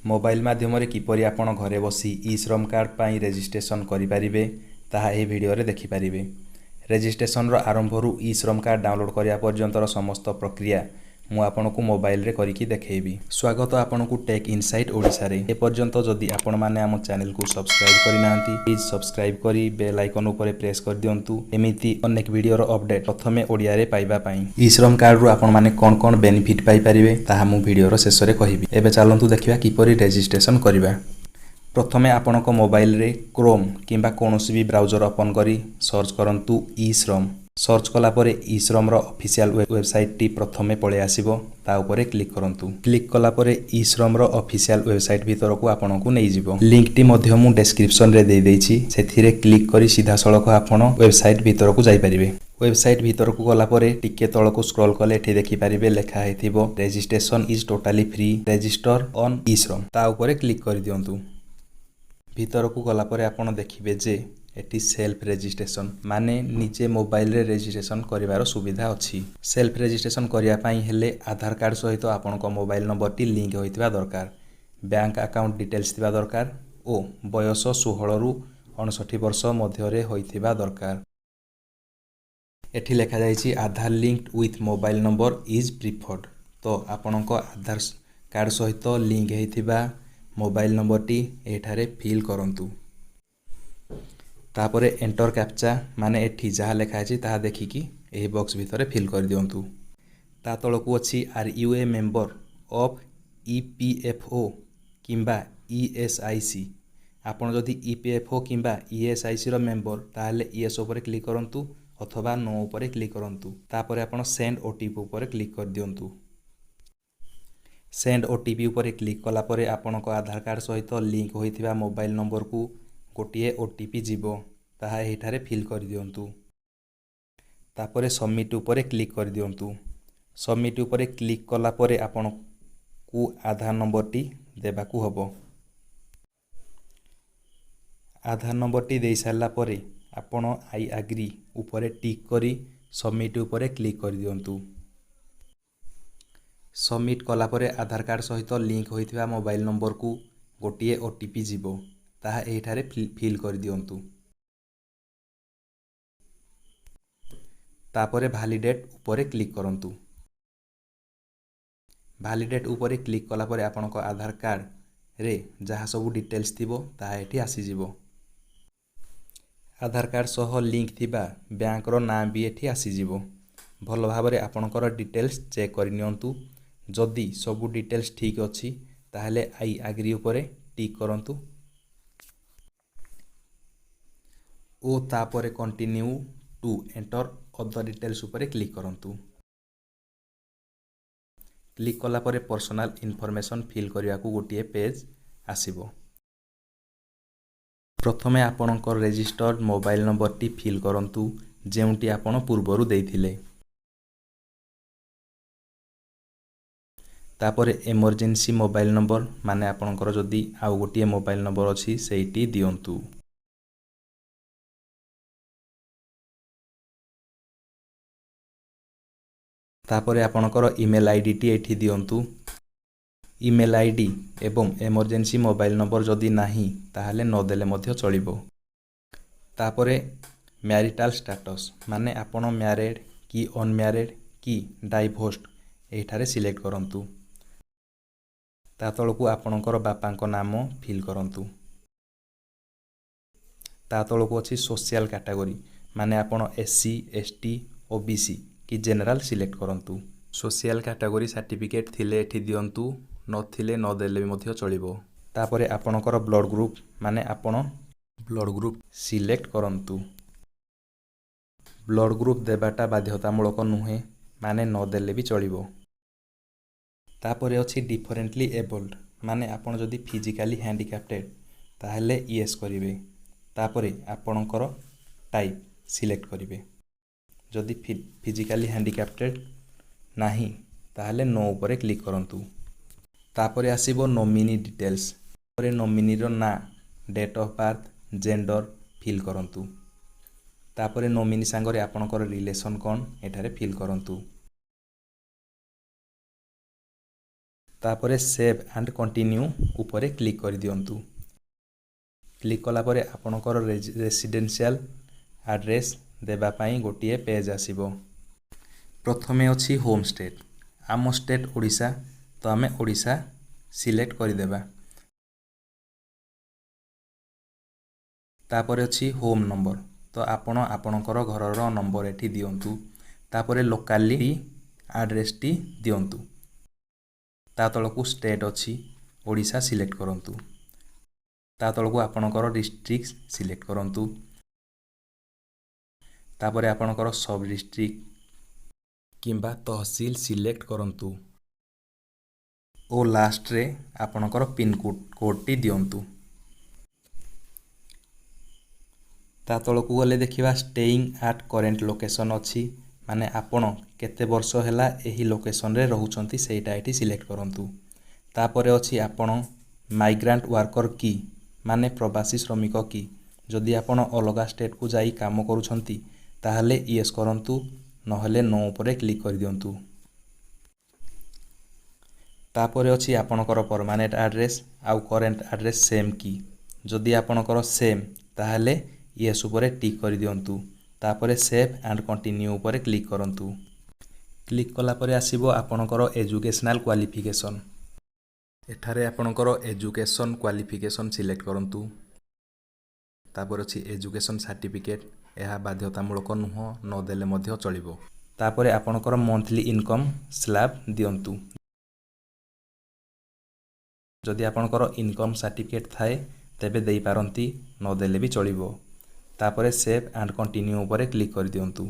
Mobile ମାଧ୍ୟମରେ କିପରି ଆପଣ ଘରେ ବସି ଇ ଶ୍ରମ କାର୍ଡ଼ ପାଇଁ ରେଜିଷ୍ଟ୍ରେସନ କରିପାରିବେ, ତାହା ଏହି ଭିଡ଼ିଓରେ ଦେଖିପାରିବେ। ରେଜିଷ୍ଟ୍ରେସନର ଆରମ୍ଭରୁ ଇ ଶ୍ରମ କାର୍ଡ଼ ଡାଉନଲୋଡ଼ କରିବା ପର୍ଯ୍ୟନ୍ତର ସମସ୍ତ ପ୍ରକ୍ରିୟା ମୁଁ ଆପଣଙ୍କୁ ମୋବାଇଲରେ କରିକି ଦେଖେଇବି। ସ୍ୱାଗତ ଆପଣଙ୍କୁ ଟେକ୍ ଇନସାଇଟ୍ ଓଡ଼ିଶାରେ। ଏପର୍ଯ୍ୟନ୍ତ ଯଦି ଆପଣମାନେ ଆମ ଚ୍ୟାନେଲକୁ ସବସ୍କ୍ରାଇବ୍ କରିନାହାନ୍ତି, ପ୍ଲିଜ୍ ସବସ୍କ୍ରାଇବ୍ କରି ବେଲ୍ ଆଇକନ୍ ଉପରେ ପ୍ରେସ୍ କରିଦିଅନ୍ତୁ, ଏମିତି ଅନେକ ଭିଡ଼ିଓର ଅପଡେଟ୍ ପ୍ରଥମେ ଓଡ଼ିଆରେ ପାଇବା ପାଇଁ। ଇ ଶ୍ରମ କାର୍ଡ଼ରୁ ଆପଣମାନେ କ'ଣ କ'ଣ ବେନିଫିଟ୍ ପାଇପାରିବେ, ତାହା ମୁଁ ଭିଡ଼ିଓର ଶେଷରେ କହିବି। ଏବେ ଚାଲନ୍ତୁ ଦେଖିବା କିପରି ରେଜିଷ୍ଟ୍ରେସନ କରିବା। ପ୍ରଥମେ ଆପଣଙ୍କ ମୋବାଇଲରେ କ୍ରୋମ୍ କିମ୍ବା କୌଣସି ବି ବ୍ରାଉଜର ଓପନ୍ କରି ସର୍ଚ୍ଚ କରନ୍ତୁ ଇ ଶ୍ରମ। ସର୍ଚ୍ଚ କଲା ପରେ ଇ ଶ୍ରମର ଅଫିସିଆଲ ୱେବସାଇଟଟି ପ୍ରଥମେ ପଳେଇ ଆସିବ। ତା ଉପରେ କ୍ଲିକ୍ କରନ୍ତୁ। କ୍ଲିକ୍ କଲା ପରେ ଇ ଶ୍ରମର ଅଫିସିଆଲ ୱେବସାଇଟ୍ ଭିତରକୁ ଆପଣଙ୍କୁ ନେଇଯିବ। ଲିଙ୍କଟି ମଧ୍ୟ ମୁଁ ଡେସ୍କ୍ରିପସନରେ ଦେଇଦେଇଛି। ସେଥିରେ କ୍ଲିକ୍ କରି ସିଧାସଳଖ ଆପଣ ୱେବସାଇଟ୍ ଭିତରକୁ ଯାଇପାରିବେ। ୱେବସାଇଟ୍ ଭିତରକୁ ଗଲା ପରେ ଟିକେ ତଳକୁ ସ୍କ୍ରଲ୍ କଲେ ଏଠି ଦେଖିପାରିବେ ଲେଖା ହେଇଥିବ "Registration is totally free, register on e-Shram"। ତା ଉପରେ କ୍ଲିକ୍ କରିଦିଅନ୍ତୁ। ଭିତରକୁ ଗଲା ପରେ ଆପଣ ଦେଖିବେ ଯେ ଏଠି ସେଲ୍ଫ ରେଜିଷ୍ଟ୍ରେସନ, ମାନେ ନିଜେ ମୋବାଇଲରେ ରେଜିଷ୍ଟ୍ରେସନ କରିବାର ସୁବିଧା ଅଛି। ସେଲ୍ଫ ରେଜିଷ୍ଟ୍ରେସନ କରିବା ପାଇଁ ହେଲେ ଆଧାର କାର୍ଡ଼ ସହିତ ଆପଣଙ୍କ ମୋବାଇଲ ନମ୍ବରଟି ଲିଙ୍କ ହୋଇଥିବା ଦରକାର, ବ୍ୟାଙ୍କ ଆକାଉଣ୍ଟ ଡିଟେଲ୍ସ ଥିବା ଦରକାର ଓ ବୟସ 16ରୁ 59 ବର୍ଷ ମଧ୍ୟରେ ହୋଇଥିବା ଦରକାର। ଏଠି ଲେଖାଯାଇଛି, "Aadhaar linked with mobile number is preferred"। ତ ଆପଣଙ୍କ ଆଧାର କାର୍ଡ଼ ସହିତ ଲିଙ୍କ ହେଇଥିବା ମୋବାଇଲ ନମ୍ବରଟି ଏଠାରେ ଫିଲ୍ କରନ୍ତୁ। ତାପରେ ଏଣ୍ଟର କ୍ୟାପଚା, ମାନେ ଏଠି ଯାହା ଲେଖା ହେଇଛି ତାହା ଦେଖିକି ଏହି ବକ୍ସ ଭିତରେ ଫିଲ୍ କରିଦିଅନ୍ତୁ। ତା ତଳକୁ ଅଛି, "Are you a member of EPFO କିମ୍ବା ESIC?" ଆପଣ ଯଦି ଇପିଏଫ୍ଓ କିମ୍ବା ଇଏସ୍ଆଇସିର ମେମ୍ବର, ତାହେଲେ ୟେସ୍ ଉପରେ କ୍ଲିକ୍ କରନ୍ତୁ ଅଥବା ନୋ ଉପରେ କ୍ଲିକ୍ କରନ୍ତୁ। ତାପରେ ଆପଣ ସେଣ୍ଡ ଓଟିପି ଉପରେ କ୍ଲିକ୍ କରିଦିଅନ୍ତୁ। ସେଣ୍ଡ ଓଟିପି ଉପରେ କ୍ଲିକ୍ କଲା ପରେ ଆପଣଙ୍କ ଆଧାର କାର୍ଡ଼ ସହିତ ଲିଙ୍କ ହୋଇଥିବା ମୋବାଇଲ ନମ୍ବରକୁ ଗୋଟିଏ ଓଟିପି ଯିବ। ତାହା ଏହିଠାରେ ଫିଲ୍ କରିଦିଅନ୍ତୁ। ତାପରେ ସବମିଟ୍ ଉପରେ କ୍ଲିକ୍ କରିଦିଅନ୍ତୁ। ସବମିଟ୍ ଉପରେ କ୍ଲିକ୍ କଲା ପରେ ଆପଣଙ୍କୁ ଆଧାର ନମ୍ବରଟି ଦେବାକୁ ହେବ। ଆଧାର ନମ୍ବରଟି ଦେଇସାରିଲା ପରେ ଆପଣ I agri ଉପରେ ଟିକ୍ କରି ସବମିଟ୍ ଉପରେ କ୍ଲିକ୍ କରିଦିଅନ୍ତୁ। ସବମିଟ୍ କଲା ପରେ ଆଧାର କାର୍ଡ଼ ସହିତ ଲିଙ୍କ ହୋଇଥିବା ମୋବାଇଲ ନମ୍ବରକୁ ଗୋଟିଏ ଓଟିପି ଯିବ। ତାହା ଏହିଠାରେ ଫିଲ୍ କରିଦିଅନ୍ତୁ। ତାପରେ ଭାଲିଡେଟ୍ ଉପରେ କ୍ଲିକ୍ କରନ୍ତୁ। ଭାଲିଡେଟ୍ ଉପରେ କ୍ଲିକ୍ କଲା ପରେ ଆପଣଙ୍କ ଆଧାର କାର୍ଡ଼ରେ ଯାହା ସବୁ ଡିଟେଲ୍ସ ଥିବ, ତାହା ଏଠି ଆସିଯିବ। ଆଧାର କାର୍ଡ଼ ସହ ଲିଙ୍କ ଥିବା ବ୍ୟାଙ୍କର ନାଁ ବି ଏଠି ଆସିଯିବ। ଭଲ ଭାବରେ ଆପଣଙ୍କର ଡିଟେଲ୍ସ ଚେକ୍ କରିନିଅନ୍ତୁ। ଯଦି ସବୁ ଡିଟେଲ୍ସ ଠିକ୍ ଅଛି, ତାହେଲେ I agri ଉପରେ ଟିକ୍ କରନ୍ତୁ ଓ ତାପରେ "Continue to enter other details" ଉପରେ କ୍ଲିକ୍ କରନ୍ତୁ। କ୍ଲିକ୍ କଲା ପରେ ପର୍ସନାଲ ଇନଫର୍ମେସନ୍ ଫିଲ୍ କରିବାକୁ ଗୋଟିଏ ପେଜ୍ ଆସିବ। ପ୍ରଥମେ ଆପଣଙ୍କ ରେଜିଷ୍ଟର୍ଡ ମୋବାଇଲ ନମ୍ବରଟି ଫିଲ୍ କରନ୍ତୁ, ଯେଉଁଟି ଆପଣ ପୂର୍ବରୁ ଦେଇଥିଲେ। ତାପରେ ଏମର୍ଜେନ୍ସି ମୋବାଇଲ ନମ୍ବର, ମାନେ ଆପଣଙ୍କର ଯଦି ଆଉ ଗୋଟିଏ ମୋବାଇଲ ନମ୍ବର ଅଛି, ସେଇଟି ଦିଅନ୍ତୁ। ତାପରେ ଆପଣଙ୍କର ଇମେଲ୍ ଆଇଡ଼ିଟି ଏଠି ଦିଅନ୍ତୁ। ଇମେଲ୍ ଆଇଡ଼ି ଏବଂ ଏମର୍ଜେନ୍ସି ମୋବାଇଲ ନମ୍ବର ଯଦି ନାହିଁ, ତାହେଲେ ନଦେଲେ ମଧ୍ୟ ଚଳିବ। ତାପରେ ମ୍ୟାରିଟାଲ୍ ଷ୍ଟାଟସ୍, ମାନେ ଆପଣ ମ୍ୟାରେଡ଼୍ କି ଅନମ୍ୟାରେଡ଼୍ କି ଡାଇଭୋର୍ସড, ଏହିଠାରେ ସିଲେକ୍ଟ କରନ୍ତୁ। ତା ତଳକୁ ଆପଣଙ୍କର ବାପାଙ୍କ ନାମ ଫିଲ୍ କରନ୍ତୁ। ତା ତଳକୁ ଅଛି ସୋସିଆଲ କାଟାଗୋରୀ, ମାନେ ଆପଣ ଏସ୍ ସି, ଏସ୍ ଟି, ଓ ବି ସି କି ଜେନେରାଲ ସିଲେକ୍ଟ କରନ୍ତୁ। ସୋସିଆଲ କାଟାଗୋରୀ ସାର୍ଟିଫିକେଟ୍ ଥିଲେ ଏଠି ଦିଅନ୍ତୁ, ନଥିଲେ ନଦେଲେ ବି ମଧ୍ୟ ଚଳିବ। ତାପରେ ଆପଣଙ୍କର ବ୍ଲଡ଼ ଗ୍ରୁପ୍, ମାନେ ଆପଣ ବ୍ଲଡ଼ ଗ୍ରୁପ୍ ସିଲେକ୍ଟ କରନ୍ତୁ। ବ୍ଲଡ଼ ଗ୍ରୁପ୍ ଦେବାଟା ବାଧ୍ୟତାମୂଳକ ନୁହେଁ, ମାନେ ନଦେଲେ ବି ଚଳିବ। ତାପରେ ଅଛି ଡିଫରେଣ୍ଟଲି ଏବଲ୍ଡ, ମାନେ ଆପଣ ଯଦି ଫିଜିକାଲି ହ୍ୟାଣ୍ଡିକ୍ୟାପ୍ଟେଡ଼, ତାହେଲେ ୟେସ୍ କରିବେ। ତାପରେ ଆପଣଙ୍କର ଟାଇପ୍ ସିଲେକ୍ଟ କରିବେ। ଯଦି ଫିଜିକାଲି ହ୍ୟାଣ୍ଡିକ୍ୟାପ୍ଟେଡ଼ ନାହିଁ, ତାହେଲେ ନୋ ଉପରେ କ୍ଲିକ୍ କରନ୍ତୁ। ତାପରେ ଆସିବ ନୋମିନି ଡିଟେଲ୍ସ। ତାପରେ ନୋମିନିର ନାଁ, date of birth, gender fill କରନ୍ତୁ। ତାପରେ ନୋମିନି ସାଙ୍ଗରେ ଆପଣଙ୍କର ରିଲେସନ୍ କ'ଣ, ଏଠାରେ ଫିଲ୍ କରନ୍ତୁ। ତାପରେ ସେଭ୍ ଆଣ୍ଡ କଣ୍ଟିନ୍ୟୁ ଉପରେ କ୍ଲିକ୍ କରିଦିଅନ୍ତୁ। କ୍ଲିକ୍ କଲା ପରେ ଆପଣଙ୍କର ରେସିଡେନ୍ସିଆଲ ଆଡ୍ରେସ୍ ଦେବା ପାଇଁ ଗୋଟିଏ ପେଜ୍ ଆସିବ। ପ୍ରଥମେ ଅଛି ହୋମ୍ ଷ୍ଟେଟ୍। ଆମ ଷ୍ଟେଟ୍ ଓଡ଼ିଶା, ତ ଆମେ ଓଡ଼ିଶା ସିଲେକ୍ଟ କରିଦେବା। ତାପରେ ଅଛି ହୋମ୍ ନମ୍ବର, ତ ଆପଣ ଆପଣଙ୍କର ଘରର ନମ୍ବର ଏଠି ଦିଅନ୍ତୁ। ତାପରେ ଲୋକାଲି ଆଡ୍ରେସଟି ଦିଅନ୍ତୁ। ତା ତଳକୁ ଷ୍ଟେଟ୍ ଅଛି, ଓଡ଼ିଶା ସିଲେକ୍ଟ କରନ୍ତୁ। ତା ତଳକୁ ଆପଣଙ୍କର ଡିଷ୍ଟ୍ରିକ୍ଟ ସିଲେକ୍ଟ କରନ୍ତୁ। ତାପରେ ଆପଣଙ୍କର ସବ୍ ଡିଷ୍ଟ୍ରିକ୍ଟ କିମ୍ବା ତହସିଲ ସିଲେକ୍ଟ କରନ୍ତୁ ଓ ଲାଷ୍ଟରେ ଆପଣଙ୍କର ପିନକୋଡ଼ କୋଡ଼ଟି ଦିଅନ୍ତୁ। ତା ତଳକୁ ଗଲେ ଦେଖିବା ଷ୍ଟେଇଂ ଆଟ୍ କରେଣ୍ଟ ଲୋକେସନ୍ ଅଛି, ମାନେ ଆପଣ କେତେ ବର୍ଷ ହେଲା ଏହି ଲୋକେସନରେ ରହୁଛନ୍ତି, ସେଇଟା ଏଠି ସିଲେକ୍ଟ କରନ୍ତୁ। ତାପରେ ଅଛି ଆପଣ ମାଇଗ୍ରାଣ୍ଟ ୱାର୍କର କି, ମାନେ ପ୍ରବାସୀ ଶ୍ରମିକ କି? ଯଦି ଆପଣ ଅଲଗା ଷ୍ଟେଟକୁ ଯାଇ କାମ କରୁଛନ୍ତି, ତାହେଲେ ୟେସ୍ କରନ୍ତୁ, ନହେଲେ ନୋ ଉପରେ କ୍ଲିକ୍ କରିଦିଅନ୍ତୁ। ତାପରେ ଅଛି ଆପଣଙ୍କର ପରମାନେଣ୍ଟ ଆଡ୍ରେସ୍ ଆଉ କରେଣ୍ଟ ଆଡ୍ରେସ୍ ସେମ୍ କି? ଯଦି ଆପଣଙ୍କର ସେମ୍, ତାହେଲେ ୟେସ୍ ଉପରେ ଟିକ୍ କରିଦିଅନ୍ତୁ। ତାପରେ ସେଭ୍ ଆଣ୍ଡ କଣ୍ଟିନ୍ୟୁ ଉପରେ କ୍ଲିକ୍ କରନ୍ତୁ। କ୍ଲିକ୍ କଲା ପରେ ଆସିବ ଆପଣଙ୍କର ଏଜୁକେସନାଲ୍ କ୍ୱାଲିଫିକେସନ୍। ଏଠାରେ ଆପଣଙ୍କର ଏଜୁକେସନ୍ କ୍ୱାଲିଫିକେସନ୍ ସିଲେକ୍ଟ କରନ୍ତୁ। ତାପରେ ଅଛି ଏଜୁକେସନ୍ ସାର୍ଟିଫିକେଟ୍। ଏହା ବାଧ୍ୟତାମୂଳକ ନୁହଁ, ନଦେଲେ ମଧ୍ୟ ଚଳିବ। ତାପରେ ଆପଣଙ୍କର ମନ୍ଥଲି ଇନକମ୍ ସ୍ଲାବ୍ ଦିଅନ୍ତୁ। ଯଦି ଆପଣଙ୍କର ଇନକମ୍ ସାର୍ଟିଫିକେଟ୍ ଥାଏ, ତେବେ ଦେଇପାରନ୍ତି, ନଦେଲେ ବି ଚଳିବ। ତାପରେ ସେଭ୍ ଆଣ୍ଡ କଣ୍ଟିନ୍ୟୁ ଉପରେ କ୍ଲିକ୍ କରିଦିଅନ୍ତୁ।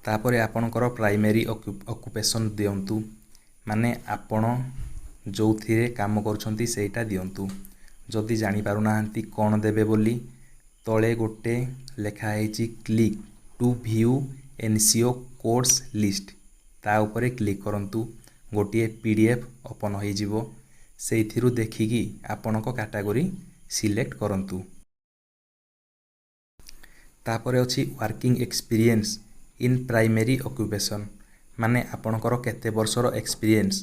ତାପରେ ଆପଣଙ୍କର ପ୍ରାଇମେରୀ ଅକୁପେସନ୍ ଦିଅନ୍ତୁ, ମାନେ ଆପଣ ଯେଉଁଥିରେ କାମ କରୁଛନ୍ତି, ସେଇଟା ଦିଅନ୍ତୁ। ଯଦି ଜାଣିପାରୁନାହାନ୍ତି କ'ଣ ଦେବେ ବୋଲି, ତଳେ ଗୋଟେ ଲେଖା ହେଇଛି "Click to view NCO codes list", ତା ଉପରେ କ୍ଲିକ୍ କରନ୍ତୁ। ଗୋଟିଏ ପିଡିଏଫ୍ ଓପନ୍ ହୋଇଯିବ। ସେଇଥିରୁ ଦେଖିକି ଆପଣଙ୍କ କାଟାଗୋରୀ ସିଲେକ୍ଟ କରନ୍ତୁ। ତାପରେ ଅଛି working experience in primary occupation, ମାନେ ଆପଣଙ୍କର କେତେ ବର୍ଷର ଏକ୍ସପିରିଏନ୍ସ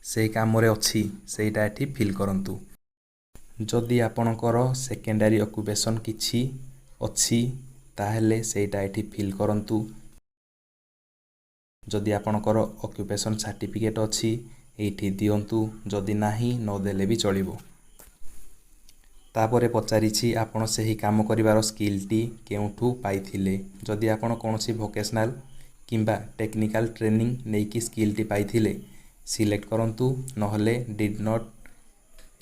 ସେଇ କାମରେ ଅଛି, ସେଇଟା ଏଠି ଫିଲ୍ କରନ୍ତୁ। ଯଦି ଆପଣଙ୍କର ସେକେଣ୍ଡାରୀ ଅକୁପେସନ୍ କିଛି ଅଛି, ତାହେଲେ ସେଇଟା ଏଠି ଫିଲ୍ କରନ୍ତୁ। ଯଦି ଆପଣଙ୍କର ଅକ୍ୟୁପେସନ୍ ସାର୍ଟିଫିକେଟ୍ ଅଛି, ଏଇଠି ଦିଅନ୍ତୁ। ଯଦି ନାହିଁ, ନଦେଲେ ବି ଚଳିବ। ତାପରେ ପଚାରିଛି ଆପଣ ସେହି କାମ କରିବାର ସ୍କିଲ୍ଟି କେଉଁଠୁ ପାଇଥିଲେ? ଯଦି ଆପଣ କୌଣସି ଭୋକେସନାଲ୍ କିମ୍ବା ଟେକ୍ନିକାଲ୍ ଟ୍ରେନିଂ ନେଇକି ସ୍କିଲ୍ଟି ପାଇଥିଲେ, ସିଲେକ୍ଟ କରନ୍ତୁ, ନହେଲେ "Did not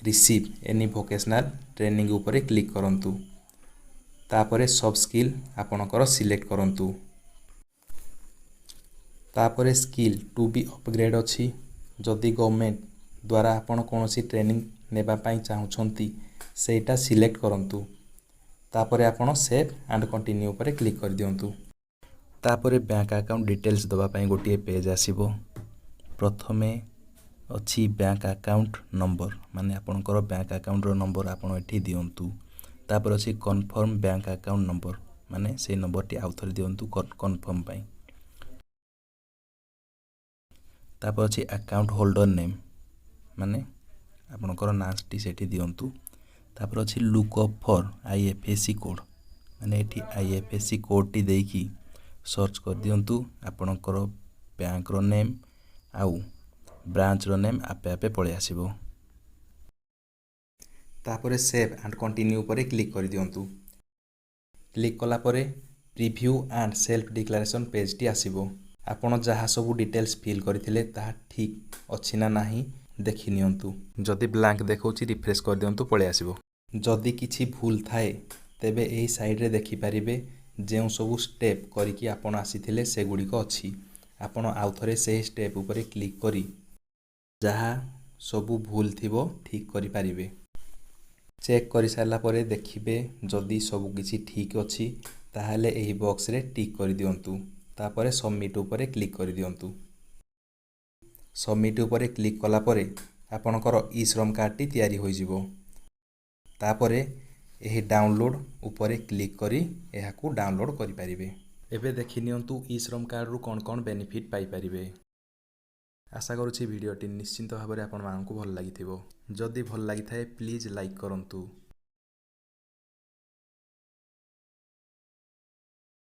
receive any vocational training" ଉପରେ କ୍ଲିକ୍ କରନ୍ତୁ। ତାପରେ ସବ୍ ସ୍କିଲ୍ ଆପଣଙ୍କର ସିଲେକ୍ଟ କରନ୍ତୁ। ତାପରେ ସ୍କିଲ୍ ଟୁ ବି ଅପଗ୍ରେଡ଼ ଅଛି। ଯଦି ଗଭର୍ଣ୍ଣମେଣ୍ଟ ଦ୍ୱାରା ଆପଣ କୌଣସି ଟ୍ରେନିଂ ନେବା ପାଇଁ ଚାହୁଁଛନ୍ତି, ସେଇଟା ସିଲେକ୍ଟ କରନ୍ତୁ। ତାପରେ ଆପଣ ସେଭ୍ ଆଣ୍ଡ କଣ୍ଟିନ୍ୟୁ ଉପରେ କ୍ଲିକ୍ କରିଦିଅନ୍ତୁ। ତାପରେ ବ୍ୟାଙ୍କ ଆକାଉଣ୍ଟ ଡିଟେଲ୍ସ ଦେବା ପାଇଁ ଗୋଟିଏ ପେଜ୍ ଆସିବ। ପ୍ରଥମେ ଅଛି ବ୍ୟାଙ୍କ ଆକାଉଣ୍ଟ ନମ୍ବର, ମାନେ ଆପଣଙ୍କର ବ୍ୟାଙ୍କ ଆକାଉଣ୍ଟର ନମ୍ବର ଆପଣ ଏଠି ଦିଅନ୍ତୁ। ତାପରେ ଅଛି କନଫର୍ମ ବ୍ୟାଙ୍କ ଆକାଉଣ୍ଟ ନମ୍ବର, ମାନେ ସେଇ ନମ୍ବରଟି ଆଉ ଥରେ ଦିଅନ୍ତୁ କନଫର୍ମ ପାଇଁ। ତାପରେ ଅଛି ଆକାଉଣ୍ଟ ହୋଲ୍ଡର ନେମ୍, ମାନେ ଆପଣଙ୍କର ନାଁଟି ସେଠି ଦିଅନ୍ତୁ। ତାପରେ ଅଛି look up for IFSC code, ମାନେ ଏଠି ଆଇଏଫ୍ଏସ୍ସି କୋଡ଼୍ଟି ଦେଇକି ସର୍ଚ୍ଚ କରିଦିଅନ୍ତୁ। ଆପଣଙ୍କର ବ୍ୟାଙ୍କର ନେମ୍ ଆଉ ବ୍ରାଞ୍ଚର ନେମ୍ ଆପେ ଆପେ ପଳେଇ ଆସିବ। ତାପରେ ସେଭ୍ ଆଣ୍ଡ କଣ୍ଟିନ୍ୟୁ ଉପରେ କ୍ଲିକ୍ କରିଦିଅନ୍ତୁ। କ୍ଲିକ୍ କଲା ପରେ ପ୍ରିଭ୍ୟୁ ଆଣ୍ଡ ସେଲ୍ଫ ଡିକ୍ଲାରେସନ୍ ପେଜ୍ଟି ଆସିବ। ଆପଣ ଯାହା ସବୁ ଡିଟେଲ୍ସ ଫିଲ୍ କରିଥିଲେ, ତାହା ଠିକ୍ ଅଛି ନା ନାହିଁ ଦେଖି ନିଅନ୍ତୁ। ଯଦି ବ୍ଲାଙ୍କ ଦେଖାଉଛି, ରିଫ୍ରେଶ୍ କରିଦିଅନ୍ତୁ, ପଳେଇ ଆସିବ। ଯଦି କିଛି ଭୁଲ ଥାଏ, ତେବେ ଏହି ସାଇଡ଼୍ରେ ଦେଖିପାରିବେ, ଯେଉଁ ସବୁ ଷ୍ଟେପ୍ କରିକି ଆପଣ ଆସିଥିଲେ, ସେଗୁଡ଼ିକ ଅଛି। ଆପଣ ଆଉଥରେ ସେହି ଷ୍ଟେପ୍ ଉପରେ କ୍ଲିକ୍ କରି ଯାହା ସବୁ ଭୁଲ ଥିବ ଠିକ୍ କରିପାରିବେ। ଚେକ୍ କରିସାରିଲା ପରେ ଦେଖିବେ, ଯଦି ସବୁକିଛି ଠିକ୍ ଅଛି, ତାହେଲେ ଏହି ବକ୍ସରେ ଟିକ୍ କରିଦିଅନ୍ତୁ। ତାପରେ ସବମିଟ୍ ଉପରେ କ୍ଲିକ୍ କରିଦିଅନ୍ତୁ। ସବମିଟ୍ ଉପରେ କ୍ଲିକ୍ କଲା ପରେ ଆପଣଙ୍କର ଇ ଶ୍ରମ କାର୍ଡ଼ଟି ତିଆରି ହୋଇଯିବ। ତାପରେ ଏହି ଡାଉନଲୋଡ଼୍ ଉପରେ କ୍ଲିକ୍ କରି ଏହାକୁ ଡାଉନଲୋଡ଼୍ କରିପାରିବେ। ଏବେ ଦେଖିନିଅନ୍ତୁ ଇ ଶ୍ରମ କାର୍ଡ଼ରୁ କ'ଣ କ'ଣ ବେନିଫିଟ୍ ପାଇପାରିବେ। ଆଶା କରୁଛି ଭିଡ଼ିଓଟି ନିଶ୍ଚିନ୍ତ ଭାବରେ ଆପଣମାନଙ୍କୁ ଭଲ ଲାଗିଥିବ। ଯଦି ଭଲ ଲାଗିଥାଏ, ପ୍ଲିଜ୍ ଲାଇକ୍ କରନ୍ତୁ।